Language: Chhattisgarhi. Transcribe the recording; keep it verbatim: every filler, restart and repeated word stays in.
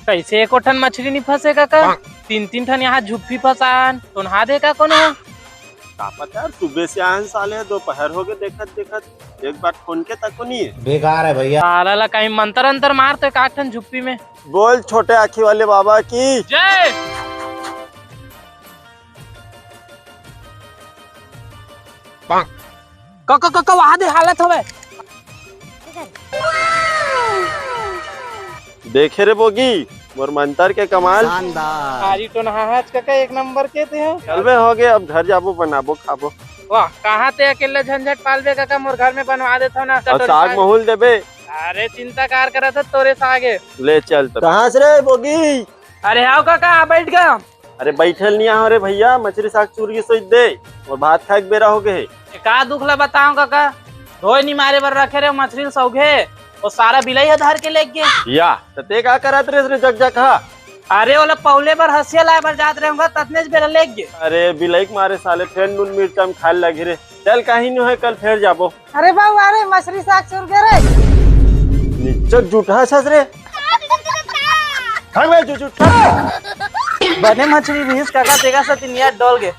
कइसे एको ठन मछरी नी फंसे कका? तीन तीन ठन यहाँ झुप्पी फंसान, तोन्हा दे का कोनो? का पता यार, सुबह से आए हैं साले, दोपहर हो गए देखत देखत। एक बार फोन के तक को नहीं है। बेकार है भैया। साला ला कहीं मंतर अंतर मार तो एक आध ठन झुप्पी में। बोल छोटे आँखी वाले बाबा की। जय। कका, कका, वहां दे हालत हवे। देखे रे बोगी, मोर मंतर के कमाल। शानदार। भारी टोनहा हस कका, एक नंबर के ते हो। चलबे हो गे, अब घर जाबो, बनाबो, खाबो। वाह, कहाँ ते अकेले झंझट पालबे कका, मोर घर में बनवा देथव ना। और साग महूल देबे। अरे चिंता कार करत हस, तोरे साग हे। ले चल तब। कहाँ से रे बोगी? अरे आओ कका, आ बैठ गा। अरे बैठल नहीं हो रे भैया, मछरी साग चूर के सोच दे, और भात खाए के बेरा हो गए हे। ए, का दुख ला बताओ कका, धोए नहीं मारे बर रखे रे मछरी ल सौघे, वो सारा बिलाई ह धर के लेग गे। या, त ते का करत रेस रे जकजक हा? अरे ओला पौले बर हंसिया लाए बर जात रहे होंगा, ततने ज बेरा लेग गे। अरे बिलाई के मारे साले फेर नून मिर्चा में खाए लगी रे। चल कहीं नहीं है, कल फेर जाबो। अरे बाबू, अरे मछरी साग चुर गे रे। निच्चक जूठा छस रे। खा बे जूठा। बने मछरी रिहिस कका, तेगा सती नियत डोल गे।